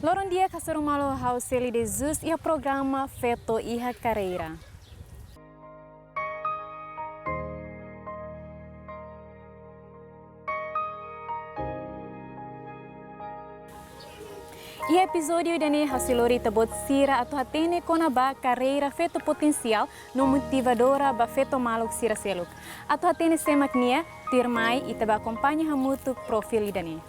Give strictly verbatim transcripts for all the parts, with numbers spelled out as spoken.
Loron di'ak, hasoru malu ho ha'u Celi de Jesus iha programa Feto iha Karreira. Iha epizódiu ida-ne'e ha'u sei lori ita-boot sira atu hatene kona-ba karreira feto potensiál no motivadora ba feto maluk sira seluk. Atu hatene sé mak nia, tuirmai ita bá akompaña hamutuk perfíl ida-ne'e.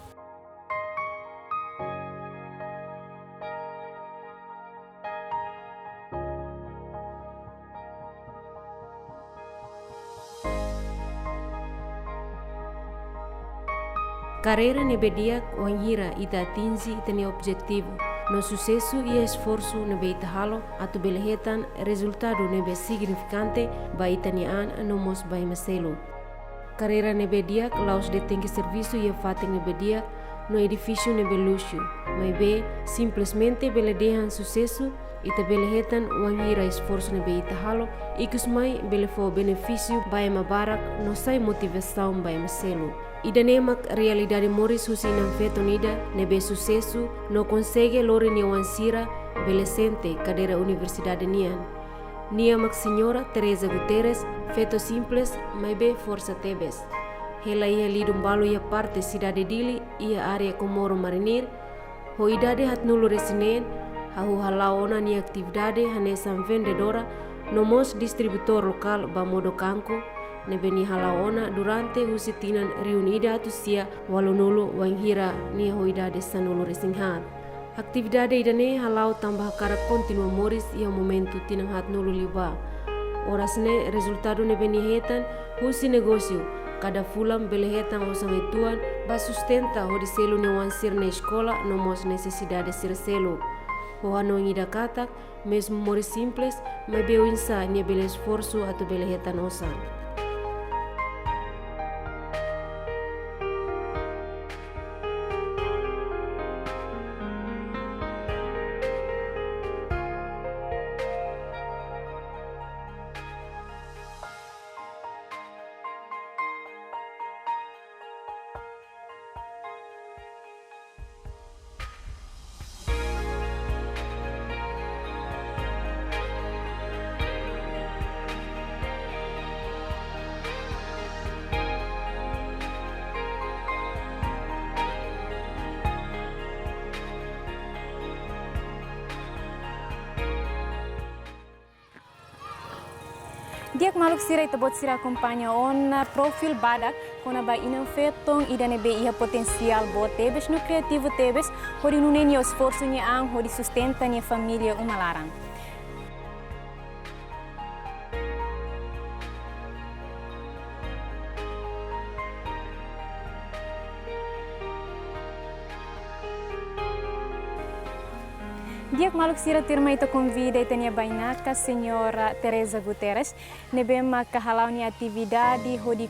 Karreira ne'ebé di'ak wainhira ita atinje ita-nia objetivu, no susesu iha esforsu ne'ebé ita halo atu bele hetan rezultadu ne'ebé signifikante ba ita-nia an no mós ba ema seluk. Karreira ne'ebé di'ak la'ós de'it tenke servisu iha fatin ne'ebé di'ak no edifísiu ne'ebé luxu, maibé simplesmente bele dehan susesu ita bele hetan wainhira esforsu ne'ebé ita halo, ikus mai bele fó benefísiu ba ema barak no sai motivasaun ba ema seluk. Ida-ne'e mak realidade moris husi inan-feton ida ne'ebé susesu no konsege lori nia oan sira bele sente kadeira universidade nian. Nia mak Señora Teresa Guterres, feto simples, maibé forsa tebes. Hela iha lidun balu iha parte sidade Dili, iha área Comoro Marinir, ho idade haatnulu-resin-neen, hahú hala'o ona nia atividade hanesan vendedora no mós distribuitór lokál ba modo kanku, ne'ebé nia hala'o ona durante husi tinan rihun ida atus sia ualunulu wainhira nia ho idade sanulu-resin-haat. Atividade ida-ne'e hala'o tanba hakarak kontinua moris iha momentu tinan haatnulu liubá. Oras ne'e rezultadu ne'ebé nia hetan husi negósiu, kada fulan bele hetan osan uitoan ba sustenta hodi selu nia oan sira-nia eskola no mós nesesidade sira seluk. Ho hanoin ida katak, mezmu moris simples, maibé oinsá nia bele esforsu atu bele hetan osan. Di'ak maluk sira, ita-boot sira akompaña ona perfíl badak kona-ba inan-feton ida ne'ebé iha potensiál boot tebes no kriativu tebes, hodi nune'e nia esforsu nia an hodi sustenta nia família uma laran. Di'ak maluk sira, tuirmai ita konvida ita-nia bainaka, Señora Teresa Guterres, ne'ebé maka hala'o nia atividade hodi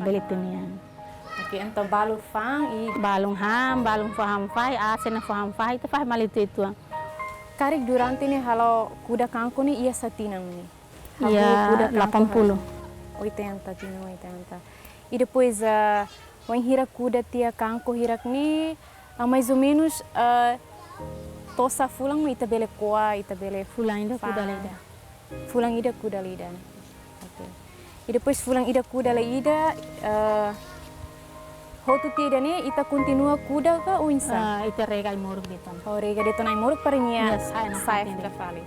Bele tenian. Oke, entaun balun fa'an i balun han, balun fó han fahi, asen fó han fahi, ita fahi malu uitoan. Karik durante ne'e halo kuda kanko ne'e iha sá tinan ne'e? Ha'u iha kuda kanko lapan puluh. Oitenta, tinan oitenta. I depois, ah, wainhira kuda tiha kanko hirak ne'e, ah, mais ou menus, ah, to'o sá fulan mak ita bele ko'a, ita bele fa'an? Fulan ida kuda la ida. Fulan ida kuda la ida. Oke. I depois fulan ida kuda la ida, eh, hotu tiha ida-ne'e ita kontinua kuda ka oinsá? Ah, ita rega ai-moruk de'it ona. Oh, rega de'it ona ai-moruk para nia, yes, sai nafatin fila fali.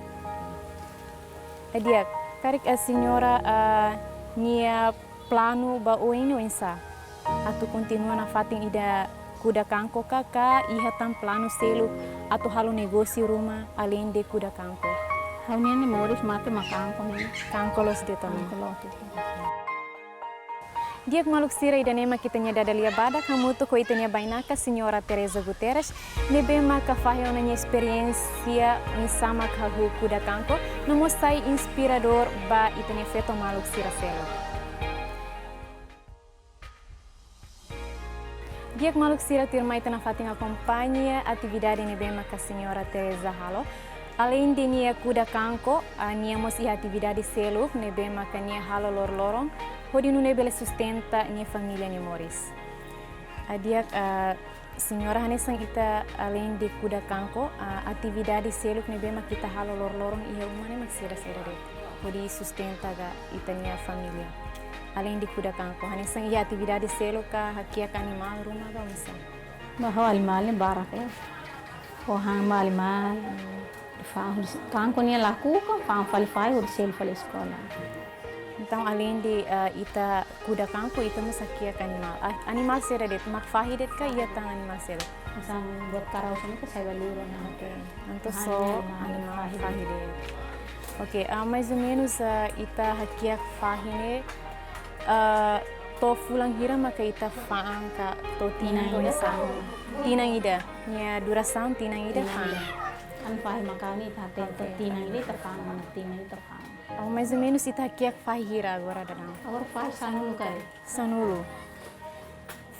Di'ak, karik, eh, señora, eh, nia planu ba oin oinsá? Atu kontinua nafatin ida kuda kanko ka, ka iha tan planu seluk atu halo negósiu ruma aleinde kuda kanko? Ha'u-nia ne'e moris mate mak kanko ne'e. Kanko loos de'it ona. Kanko loos de'it ona. Di'ak maluk sira, ida-ne'e mak ita-nia dada lia badak hamutuk ho ita-nia bainaka Señora Teresa Guterres, ne'ebé maka fahe ona nia esperiénsia oinsá maka hahú kuda kanko, no mós sai inspiradór ba ita-nia feto maluk sira seluk. Di'ak maluk sira, tuirmai ita nafatin akompaña atividade ne'ebé maka Señora Teresa halo. Aleinde nia kuda kanko, ah, nia mós iha atividade seluk ne'ebé maka nia halo loroloron, hodi nune'e bele sustenta nia família nia moris. Ah, di'ak, ah, señora, hanesan ita aleinde kuda kanko, ah, atividade seluk ne'ebé maka ita halo loroloron iha uma ne'e mak saida-saida de'it hodi sustenta ka ita-nia família? Aleinde kuda kanko, hanesan iha atividade seluk ka hakiak animál ruma ka oinsá? Ba ha'u animál ne'e barak, eh. Fó han ba animál. Fa'an, kanko nia lakukan, fa'an fali fahi, hodi selu fali eskola. Entaun, aleinde, eh, ita kuda kanko, ita mós hakiak animál. Ah, animál saida de'it, mak fahi de'it ka iha tan animál seluk? Hanesan buat karau sira-ne'e ita sai ba liur ona. Oke. Entaun, han só ne'e animál, animál fahi, fahi de'it. Oke, ah, mais ou menus, ah, ita hakiak fahi ne'e, ah, to'o fulan hira maka ita fa'an ka to'o tinan, tinan ida, to'o oinsá? Tinan ida. Nia durasaun tinan ida fa'an. Tinan ida. Kan fahi maka ne'e ita hatene, oke, tinan ida ita fa'an, mana tinan ida ita fa'an. Oh, mais ou menus ita hakiak fahi hira agora daudaun? Agora fahi sanulu kali. Sanulu.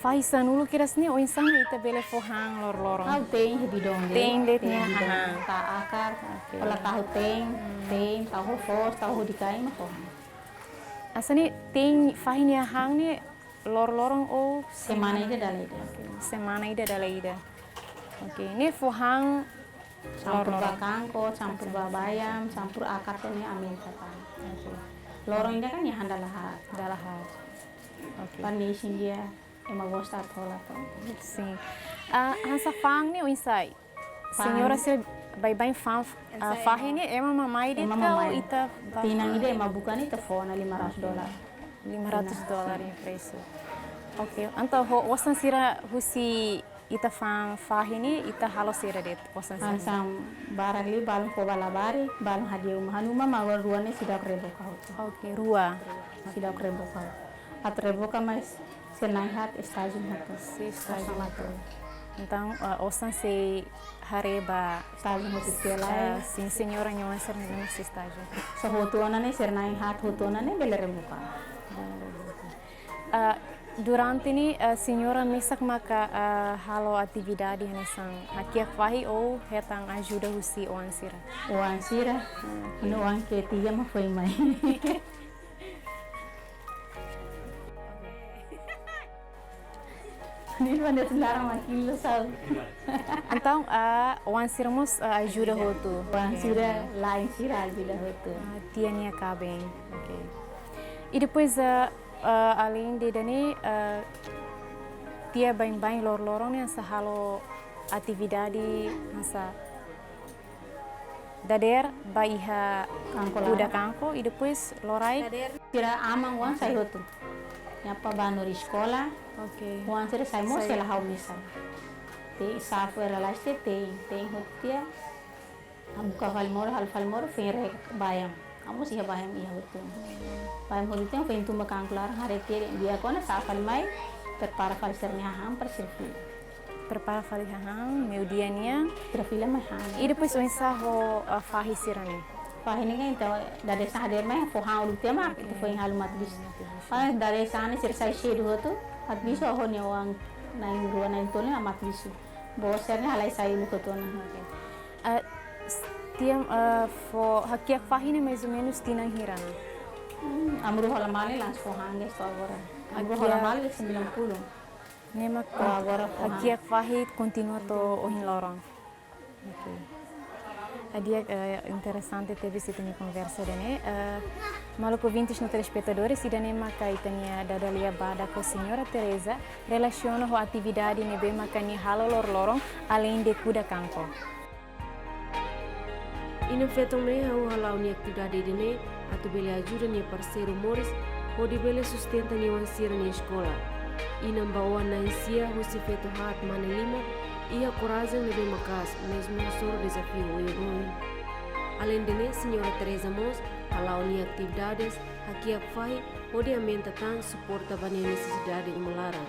Fahi sanulu kedas ne'e oinsá mak ita bele fó han loroloron? Ha'u te'in iha bidon de'it. Te'in de'it, te'in iha bidon. Hahán. Tau akar. Oke. Hola tahu te'in, hmm, te'in, tau ho foos, tau hodi kain mak fó han. Hanesan ne'e te'in fahi nia han ne'e loroloron ou semana ida dala ida? Semana ida dala ida. Oke, ne'e fó han campur loroloron. Campur ba kanko, campur ba baibain, campur akar to'o nia amenta tan. Oke. Loron ida kan nia han dala haat. Dala haat. Oke. Para nia isin di'ak, ema gosta atu hola to'o. Sin. Ah, hanesan fa'an ne'e oinsá? Fa'an. Señora sira baibain fa'an, ah, fahi ne'e ema mak mai de'it ka? Ema mak mai. Ita ba tinan ida ema buka ne'e ita fó ona lima ratus dolar. Lima ratus dolar nia presu. Oke, entaun ho osan sira husi ita fa'an fahi ne'e ita halo saida de'it osan sira? Hanesan barak liu balun fó ba labarik, balun hadi'a uma, ha'u-nia uma mak agora rua ne'e seidauk reboka hotu. Oke, rua. Seidauk reboka hotu. Atu reboka mais sei na'in haat estájiu hotu. Sei estájiu hotu. Osan hotu. Entaun, ah, osan sei haree ba estájiu hotu tiha lai. Ah, sin, señora nia oan sira-ne'e sei estájiu. Se hotu ona ne'e, sira na'in haat hotu ona ne'e bele reboka. Bele reboka. Ah, durante ne'e, ah, señora mesak maka, ah, halo atividade hanesan hakiak fahi ou hetan ajuda husi oan sira? Oan sira? Hmm. Ha'u-nia oan ketiga mak foin mai. Nia manda sendara mak kilo sal. Entaun, ah, oan sira mós, ah, ajuda hotu? Oan sira, la'en sira ajuda hotu. Ah, tiha nia kaben. Oke. I depois, ah, ah, aleinde ida-ne'e, ah, tiha baibain loroloron ne'e hanesan halo atividade hanesan dadeer ba iha kanko, kuda laran, kanko, i depois loraik? Dadeer sira aman oan sai hotu. Nia apá ba hanorin eskola. Oke. Oan sira sai mós, sai, hela ha'u mesak. Te'in sá fo'er lalais tiha, te'in, te'in hotu tiha. Ha'u buka fali modo, halo fali modo, foin rega baibain. Ha'u mós iha baibain iha hotu. Baibain hotu tiha, foin tun ba kanko laran, haree tiha di'ak ona, sa'e fali mai, prepara fali sira-nia hahán para sira fila. Prepara fali hahán, meiudia nian. Sira fila mai han. I depois oinsá ho, ah, fahi sira-ne'e? Fahi ne'e kan, entaun, dadeer-saan hadeer mai fó han uluk tiha mak, ita foin halo matabixu. Matabixu. Pas dadeer-saan ne'e sira sai sedu hotu, matabixu ho nia oan na'in rua na'in tolu ne'e matabixu. Boot sira-ne'e halai sai uluk hotu ona. Oke. Eh, s-, tiha, eh, fó hakiak fahi ne'e mais ou menus tinan hira ona? Hmm, ami rua hola malu ne'e langsung fó han de'it to'o agora. Ami rua hola malu ne'e sembilan puluh. Ne'e mak to'o agora fó han. Hakiak fahi kontinua to'o ohin loron. Oke. Di'ak, eh, interesante tebes ita-nia konversa ida-ne'e. Eh, maluk ouvintes no telespetadores, ida-ne'e maka ita-nia dada-lia badak ho Señora Teresa, relasiona ho atividade ne'ebé maka nia halo loroloron, aleinde kuda kanko. Inan feton ne'e hahú hala'o nia atividade ida-ne'e atu bele ajuda nia parseiru moris, hodi bele sustenta nia oan sira-nia eskola. Inan ba oan na'in sia husi feto haat mane lima, iha korajen ne'ebé maka'as, mezmu hasoru dezafiu oioin. Aleinde ne'e, Señora Teresa mós hala'o nia atividades, hakiak fahi, hodi aumenta tan suporta ba nia nesesidade uma laran.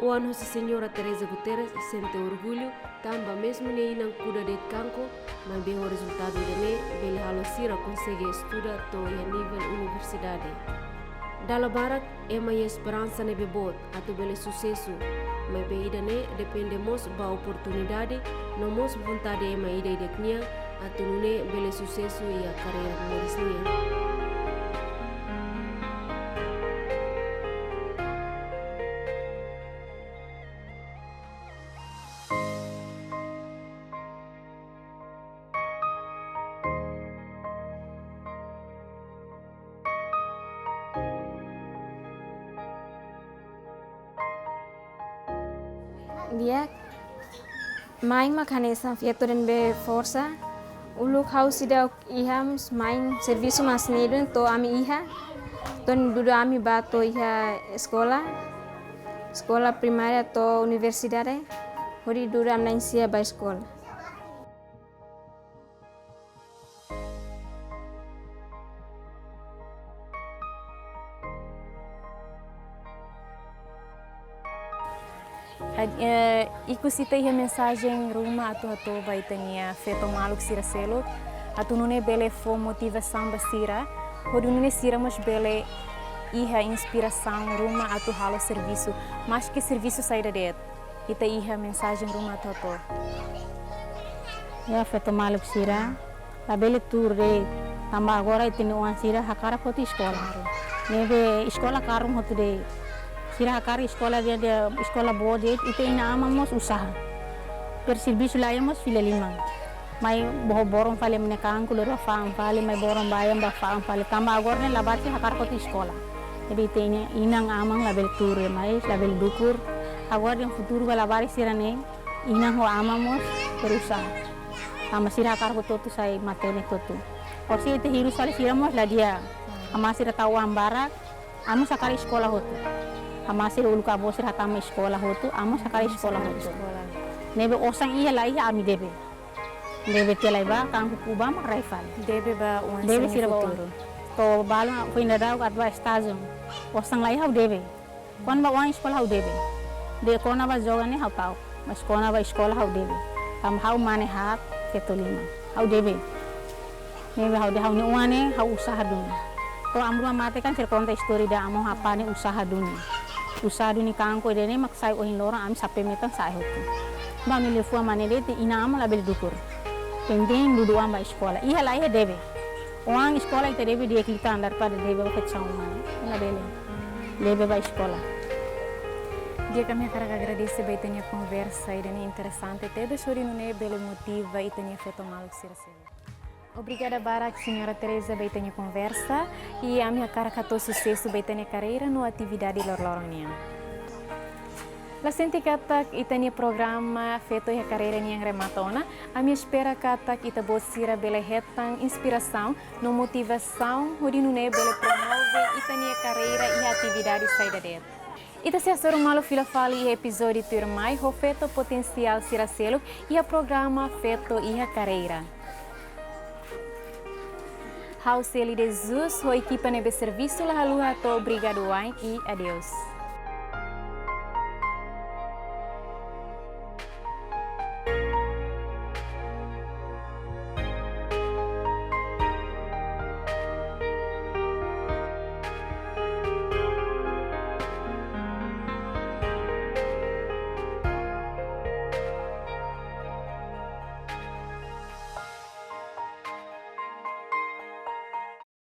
Oan husi Señora Teresa Guterres sente orgullu, tanba mezmu nia inan kuda de'it kanko, maibé ho rezultadu ida-ne'e bele halo sira konsege estuda to'o iha nivel universidade. Dala barak, ema iha esperansa ne'ebé boot atu bele susesu, maibé ida-ne'e depende mós ba oportunidade, no mós vontade ema ida-idak nian, atu nune'e bele susesu iha karreira moris nian. Di'ak, mãe mak hanesan feto ida ne'ebé forsa. Uluk ha'u seidauk iha, mãe servisu mak ne'e duni to'o ami iha. To'o dudu ami bá to'o iha eskola, eskola primária to'o universidade, hodi dudu ami na'in sia bá eskola. Ad-, eh, ikus ita iha mensajen ruma atu hato'o ba ita-nia feto maluk sira seluk, atu nune'e bele fó motivasaun ba sira, hodi nune'e sira mós bele iha inspirasaun ruma atu halo servisu, maske servisu saida de'it. Ita iha mensajen ruma atu hato'o. Ya, feto maluk sira, labele tuur de'it, tanba agora ita-nia oan sira hakarak hotu eskola. Ne'ebé eskola karun hotu de'it. Sira hakarak eskola de'it, de'it eskola boot de'it, ita inan-aman mós usaha. Per servisu laiha mós fila liman. Mai boho boron fali ema nia kanku, lori bá fa'an fali, mai boron baibain bá fa'an fali. Tanba agora ne'e labarik sira hakarak hotu eskola. Ne'ebé ita-nia inan-aman labele tuur, mais labele dukur. Agora dehan futuru ba labarik sira-ne'e, inan ho aman mós berusaha. Tanba sira hakarak hotu-hotu sai matenek hotu. Orsida ita hirus fali sira mós la di'ak. Hamasira tau oan barak, ami mós hakarak eskola hotu. Hamasira uluk avó sira hatama eskola hotu, ami mós hakarak eskola hotu. Eskola. Ne'ebé osan iha la iha ami debe. Debe tiha lai bá, kanku ku'u bá mak rai fali. Debe ba oan sira-nia futuru. Debe sira ba oan. To'o balun foin daudauk atu bá estájiu. Osan la iha ha'u debe. Kona-ba oan eskola ha'u debe. De'it kona-ba joga ne'e ha'u ta'uk. Mas kona-ba eskola ha'u debe. Tanba ha'u mane haat, feto lima. Ha'u debe. Ne'ebé ha'u dehan ha'u-nia oan ne'e ha'u usaha duni. To'o ami rua mate kan sira konta istória ida, ami ho apá ne'e usaha duni. Usaha duni kanku ida-ne'e mak sai ohin loron ami sapé metan sa'e hotu. Ba ami liafuan mane de'it, inan-aman labele dukur. Penting dudu oan bá eskola. Iha la iha debe. Oan eskola ita debe di'ak liután daripada debe ba feto sira-nia oan. Labele. Debe bá eskola. Di'ak, ami hakarak agradese ba ita-nia konversa ida-ne'e interesante tebes, hodi nune'e bele motiva ita-nia feto maluk sira seluk. Obrigada barak, Señora Teresa, ba ita-nia konversa, i ami hakarak hato'o susesu ba ita-nia karreira no atividade loroloron nian. La sente katak ita-nia programa Feto iha Karreira nian remata ona, ami espera katak ita-boot sira bele hetan inspirasaun no motivasaun hodi nune'e bele promove ita-nia karreira iha atividade saida de'it. Ita sei hasoru malu fila fali iha epizódiu tuirmai ho feto potensiál sira seluk iha programa Feto iha Karreira. Ha'u Celi de Jesus, ho ekipa ne'ebé servisu la haluha hato'o obrigadu wa'in i adeus.